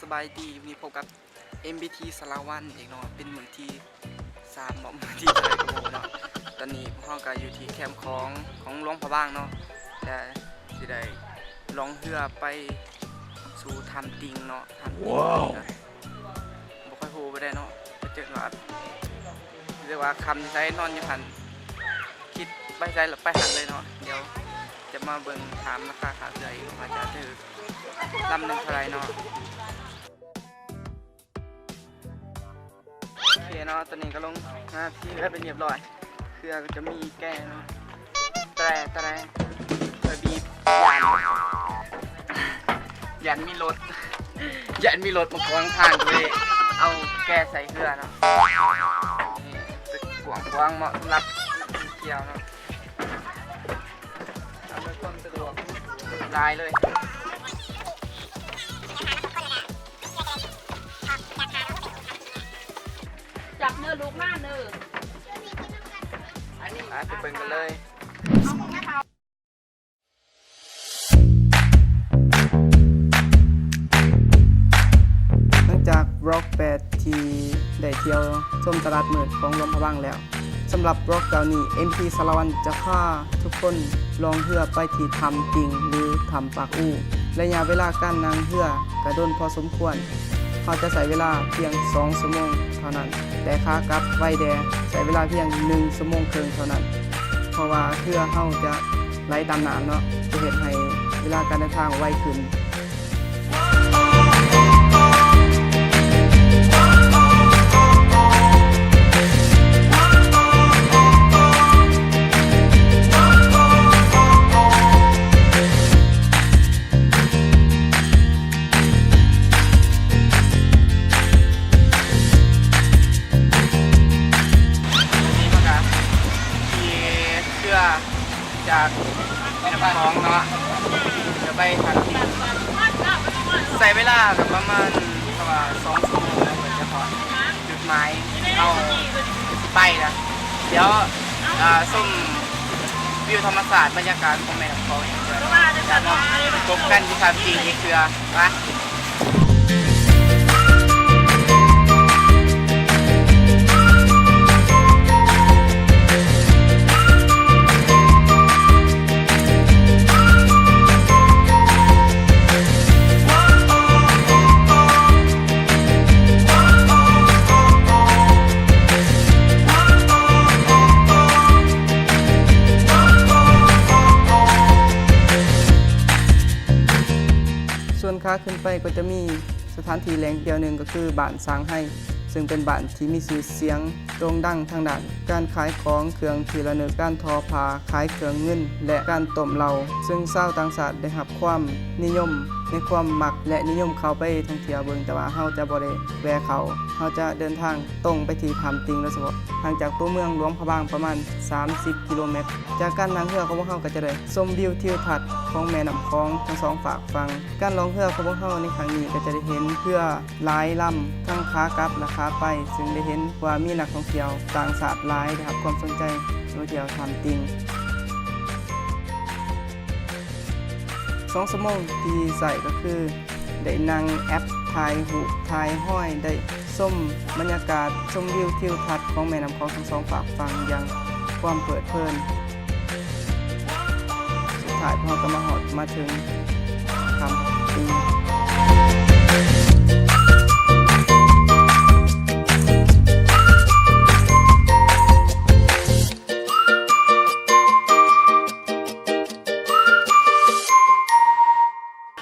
ສະບາຍດີ ມື້ນີ້ພົບກັບ ເອັມບີທີ ສາລະວັນອີກເນາະ ເປັນມື້ທີສາມບໍ ມື້ທີເທົ່າໃດກໍບໍ່ຮູ້ເນາະ. ຕອນນີ້ພວກເຮົາກໍຢູ່ທີ່ແຄມຂອງ ຂອງຫຼວງພະບາງເນາະ ແລະ ຊິໄດ້ລ່ອງເຮືອໄປສູ່ຖ້ຳຕິ່ງເນາະ ຖ້ຳຕິ່ງ ວ້າວ ກໍບໍ່ຄ່ອຍຮູ້ປານໃດເນາະ ເຈີວ່າ ເອີ້ນວ່າຄ່ຳຢູ່ໃສນອນຢູ່ຫັ້ນ ຄິດໄປໃສລະໄປຫັ້ນເລີຍເນາະ. ດຽວຈະມາເບິ່ງຖາມລາຄາຄ່າເຮືອອີກວ່າຈະຖືກລຳໜຶ່ງເທົ່າໃດເນາະ. ໂອເຄເນາະ ຕອນນີ້ກໍລົງມາທີ່ເຮືອເປັນຮຽບຮ້ອຍ ເຮືອກໍຈະມີແກ່ເນາະ ແຕຣແຕຣ ໄປບີບ ຢ້ານມີລົດ ຢ້ານມີລົດມາຂວາງທາງ ກໍເລີຍເອົາແກ່ໃສ່ເຮືອເນາະ. ນີ້ກວ້າງຂວາງເໝາະສຳລັບນັກທ່ອງທ່ຽວເນາະ ອຳນວຍຄວາມສະດວກຫຼາຍເລີຍ. ຈັບເນີລູກມາເນີ ອັນນີ້ ໄປ ໄປເບິ່ງກັນເລີຍ. ຫຼັງຈາກວລັອກແປດທີ່ໄດ້ທ່ຽວຊົມຕະຫຼາດມືດຂອງຫຼວງພະບາງແລ້ວ, ສຳລັບວລັອກເກົ້ານີ້ ເອັມພີ ສາລະວັນຈະພາທຸກຄົນລ່ອງເຮືອໄປທີ່ຖ້ຳຕິ່ງ ຫຼື ຖ້ຳປາກອູ. ໄລຍະເວລາການນັ່ງເຮືອກະດົນພໍສົມຄວນ, ເຮົາຈະໃຊ້ເວລາພຽງສອງຊົ່ວໂມງເທົ່ານັ້ນ, ແຕ່ຂາກັບໄວແດ່ ໃຊ້ເວລາພຽງໜຶ່ງຊົ່ວໂມງເຄິ່ງເທົ່ານັ້ນ, ເພາະວ່າເຮືອເຮົາຈະໄຫຼຕາມນ້ຳເນາະ, ຈະເຮັດໃຫ້ເວລາການເດີນທາງໄວຂຶ້ນ. ອັນນີ້ເຮົາກະຂີ່ເຮືອຈາກແມ່ນ້ຳຂອງເນາະ ເພື່ອໄປທ່າຕີນ ໃຊ້ເວລາກະປະມານ ເພາະວ່າສອງຊົ່ວໂມງເນາະ ເພື່ອຈະຮອດຈຸດໝາຍ ເຮົາຊິໄປລະ. ດຽວ ອ່າ ຊົມວິວທຳມະຊາດ ບັນຍາກາດຂອງແມ່ນ້ຳຂອງອີກເທື່ອ ແລ້ວມາພົບກັນຢູ່ທ່າຕີນອີກເທື່ອ. ໄປ. ສ່ວນຂາຂຶ້ນໄປກໍຈະມີສະຖານທີ່ແຫຼ່ງທ່ຽວໜຶ່ງ ກໍຄືບ້ານຊ້າງໄຮ ເຊິ່ງເປັນບ້ານທີ່ມີຊື່ສຽງໂດ່ງດັງທາງດ້ານການຂາຍຂອງເຄື່ອງທີ່ລະນຶກ, ການທໍຜ້າ, ຂາຍເຄື່ອງເງິນ ແລະ ການຕົ້ມເຫຼົ້າ, ເຊິ່ງຊາວຕ່າງຊາດໄດ້ຮັບຄວາມນິຍົມໃນຄວາມມັກ ແລະ ນິຍົມເຂົ້າໄປທ່ອງທ່ຽວເບິ່ງ, ແຕ່ວ່າເຮົາຈະບໍ່ໄດ້ແວ່ເຂົ້າ, ເຮົາຈະເດີນທາງ ຕົງໄປທີ່ຖ້ຳຕິ່ງໂດຍສະເພາະ, ຫ່າງຈາກຕົວເມືອງຫຼວງພະບາງປະມານສາມສິບກິໂລແມັດ. ຈາກການນັ່ງເຮືອຂອງພວກເຮົາກໍຈະໄດ້ຊົມວິວທິວທັດຂອງແມ່ນ້ຳຂອງທັງສອງຟາກຝັ່ງ. ການລ່ອງເຮືອຂອງພວກເຮົາໃນຄັ້ງນີ້ກໍຈະໄດ້ເຫັນເຮືອຫຼາຍລຳ ທັງຂາກັບ ແລະ ຂາໄປ, ເຊິ່ງໄດ້ເຫັນວ່າມີນັກທ່ອງທ່ຽວຕ່າງຊາດຫຼາຍໄດ້ຮັບຄວາມສົນໃຈມາທ່ຽວຖ້ຳຕິ່ງ. ສອງຊົ່ວໂມງທີ່ໃຊ້ກໍຄື ໄດ້ນັ່ງແອັບຖ່າຍຮູບຖ່າຍຮອຍ, ໄດ້ຊົມບັນຍາກາດ, ຊົມວິວທິວທັດຂອງແມ່ນ້ຳຂອງທັງສອງຟາກຝັ່ງຢ່າງຄວາມເພີດເພີນ. ສຸດທ້າຍພວກເຮົາກໍມາຮອດມາເຖິງຖ້ຳຕິ່ງ. ໂອ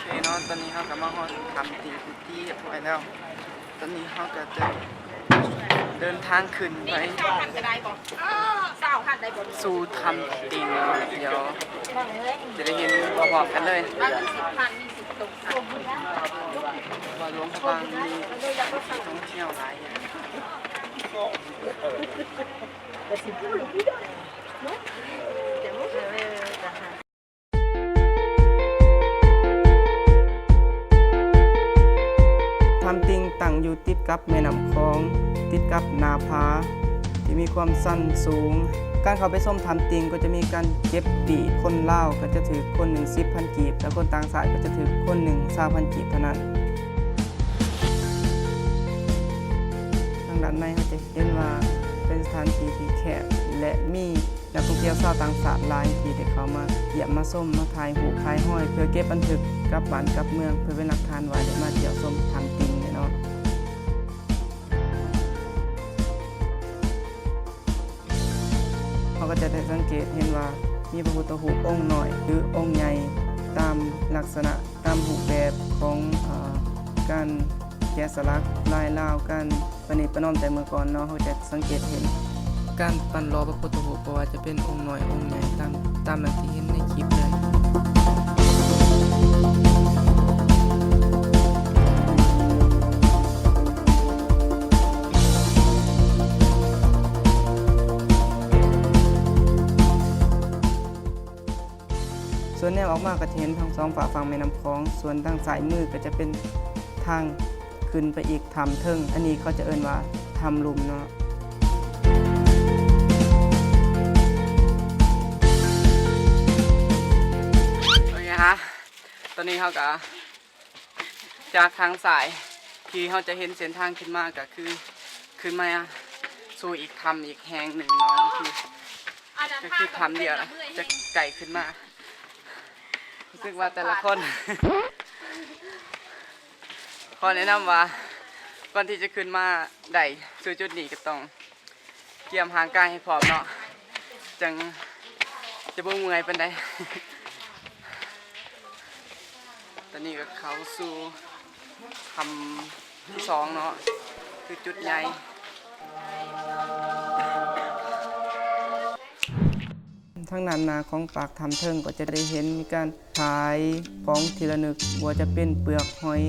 ເຄເນາະ ຕອນນີ້ເຮົາກໍມາຮອດຖ້ຳຕິ່ງເປັນທີ່ຮຽບຮ້ອຍແລ້ວ. ຕອນນີ້ເຮົາກໍຈະເດີນທາງຂຶ້ນໄປສູ່ຖ້ຳຕິ່ງ. ດຽວຈະໄດ້ເຫັນພ້ອມໆກັນເລີຍ ວ່າຫຼວງພະບາງມີທີ່ທ່ອງທ່ຽວຫຼາຍຢ່າງ. ຖ້ຳຕິ່ງຕັ້ງຢູ່ຕິດກັບແມ່ນ້ຳຂອງ, ຕິດກັບໜ້າຜາທີ່ມີຄວາມຊັນສູງ. ການເຂົ້າໄປຊົມຖ້ຳຕິ່ງກໍຈະມີການເກັບປີ້, ຄົນລາວກໍຈະຖືກຄົນໜຶ່ງສິບພັນກີບ ແລະ ຄົນຕ່າງຊາດກໍຈະຖືກຄົນໜຶ່ງຊາວພັນກີບເທົ່ານັ້ນ. ດ້ານໃນເຮົາຈະເຫັນວ່າເປັນສະຖານທີ່ທີ່ແຄບ ແລະ ມີນັກທ່ອງທ່ຽວຊາວຕ່າງຊາດຫຼາຍທີ່ໄດ້ເຂົ້າມາຢ້ຽມມາຊົມ ມາຖ່າຍຮູບຖ່າຍຮອຍ ເພື່ອເກັບບັນທຶກກັບບ້ານກັບເມືອງ ເພື່ອເປັນຫຼັກຖານວ່າໄດ້ມາທ່ຽວຊົມຖ້ຳຕິ່ງແນ່ນອນ. ເຮົາກໍຈະໄດ້ສັງເກດເຫັນວ່າມີພະພຸດທະຮູບອົງນ້ອຍ ຫຼື ອົງໃຫຍ່ ຕາມລັກສະນະ ຕາມຮູບແບບຂອງ ເອີ ການແກະສະຫຼັກລາຍລາວ ການປະນີດປະນອມແຕ່ເມື່ອກ່ອນເນາະ. ເຮົາຈະສັງເກດເຫັນການປັ້ນຫຼໍ່ພະພຸດທະຮູບ ບໍ່ວ່າຈະເປັນອົງນ້ອຍອົງໃຫຍ່ ຕາມ ຕາມນັ້ນທີ່ເຫັນໃນຄລິບເລີຍ. ສ່ວນແນມອອກມາກໍຈະເຫັນທັງສອງຟາກຝັ່ງແມ່ນ້ຳຂອງ, ສ່ວນທາງຊ້າຍມືກໍຈະເປັນທາງຂຶ້ນໄປອີກຖ້ຳເທິງ, ອັນນີ້ເຂົາຈະເອີ້ນວ່າຖ້ຳລຸ່ມເນາະ. ໂອເຄຮະ ຕອນນີ້ເຮົາກໍ ຈາກທາງຊ້າຍທີ່ເຮົາຈະເຫັນເສັ້ນທາງຂຶ້ນມາ ກໍຄືຂຶ້ນມາສູ່ອີກຖ້ຳອີກແຫ່ງໜຶ່ງເນາະ, ກໍຄື ກໍຄືຖ້ຳດຽວລະ ຈະໄກຂຶ້ນມາ. ຮູ້ສຶກວ່າແຕ່ລະຄົນ ຂໍແນະນຳວ່າ ກ່ອນທີ່ຈະຂຶ້ນມາໄດ້ສູ່ຈຸດນີ້ ກໍຕ້ອງ ກຽມຮ່າງກາຍໃຫ້ພ້ອມເນາະ ຈັ່ງຈະບໍ່ເມື່ອຍປານໃດ. ຕອນນີ້ກໍເຂົ້າສູ່ຖ້ຳທີສອງເນາະ ຄືຈຸດໃຫຍ່. ທາງດ້ານໜ້າຂອງປາກຖ້ຳເທິງກໍຈະໄດ້ເຫັນມີການ ຂາຍຂອງທີ່ລະນຶກ, ບໍ່ວ່າຈະເປັນເປືອກຫອຍ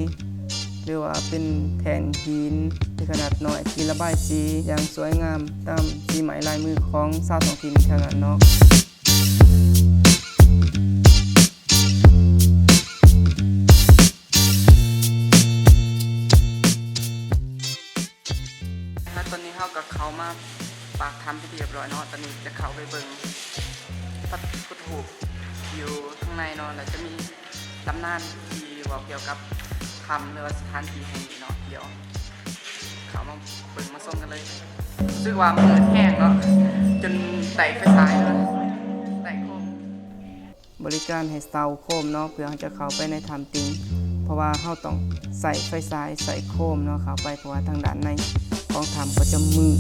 ຫຼືວ່າເປັນແທ່ນຫີນທີ່ຂະໜາດນ້ອຍ ທີ່ລະບາຍສີຢ່າງສວຍງາມຕາມສີໄມ້ລາຍມືຂອງຊາວທ້ອງຖິ່ນແຖວນັ້ນເນາະ. ແລະ ຕອນນີ້ເຮົາກໍເຂົ້າມາປາກຖ້ຳເປັນທີ່ຮຽບຮ້ອຍເນາະ, ຕອນນີ້ຈະເຂົ້າໄປເບິ່ງພະພຸດທະຮູບຢູ່ທາງໃນເນາະ, ແລ້ວຈະມີຕຳນານທີ່ເວົ້າກ່ຽວກັບຖ້ຳ ຫຼືວ່າສະຖານທີ່ແຫ່ງນີ້ເນາະ. ດຽວເຂົ້າມາເບິ່ງມາຊົມກັນເລີຍ. ຮູ້ສຶກວ່າມືດແຮງເນາະ ຈົນໄດ້ໄຟສາຍເລີຍ ໄດ້ໂຄມ. ບໍລິການໃຫ້ເຊົ່າໂຄມເນາະ ເພື່ອເຮົາຈະເຂົ້າໄປໃນຖ້ຳຕິ່ງ, ເພາະວ່າເຮົາຕ້ອງໃຊ້ໄຟສາຍ ໃຊ້ໂຄມເນາະເຂົ້າໄປ, ເພາະວ່າທາງດ້ານໃນຂອງຖ້ຳກໍຈະມືດ.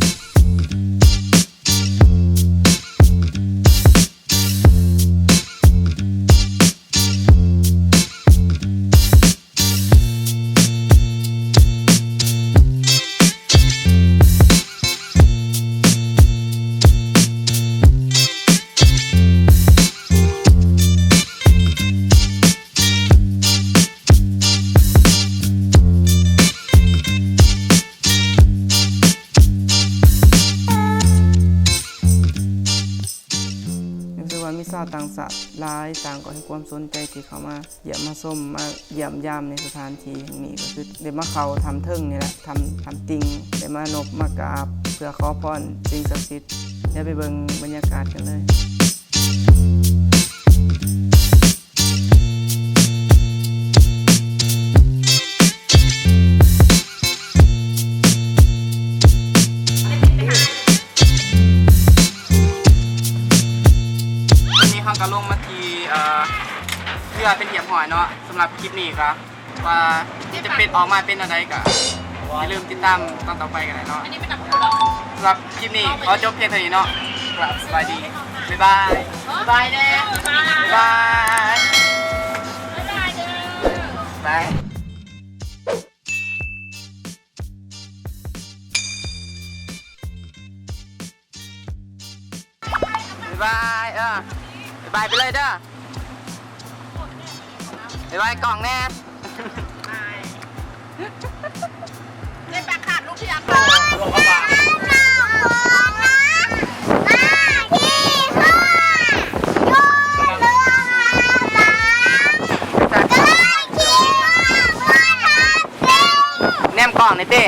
ຮູ້ສຶກວ່າມີຊາວຕ່າງຊາດຫຼາຍ, ຕ່າງກໍໃຫ້ຄວາມສົນໃຈທີ່ເຂົ້າມາ ຢ້ຽມມາຊົມ ມາຢ້ຽມຢາມໃນສະຖານທີ່ແຫ່ງນີ້ ກໍຄືໄດ້ມາເຂົ້າຖ້ຳເທິງນີ້ແຫຼະ ຖ້ຳ ຖ້ຳຕິ່ງ, ໄດ້ມານົບມາກາບ ເພື່ອຂໍພອນສິ່ງສັກສິດ. ດຽວໄປເບິ່ງບັນຍາກາດກັນເລີຍ. ຕອນນີ້ເຮົາກໍລົງມາທີ່ ເອີ ເຮືອເປັນທີ່ຮຽບຮ້ອຍເນາະ. ສຳລັບຄລິບນີ້ກໍວ່າຈະເປັນ ອອກມາເປັນແນວໃດ ກໍຢ່າລືມຕິດຕາມຕອນຕໍ່ໄປກັນໄດ້ເນາະ. ສຳລັບຄລິບນີ້ຂໍຈົບພຽງເທົ່ານີ້ເນາະ. ສະບາຍດີ ບາຍບາຍ ບາຍບາຍເດີ ບາຍບາຍ ບາຍບາຍ ບາຍບາຍເດີ ບາຍ. ບາຍບາຍ ເອີ ບາຍບາຍໄປເລີຍເດີ ບາຍບາຍກ້ອງແນ່. ເຈັບປາກຂາດລູກທີ່ຮັກ ແນມກ້ອງນີ້ຕິ.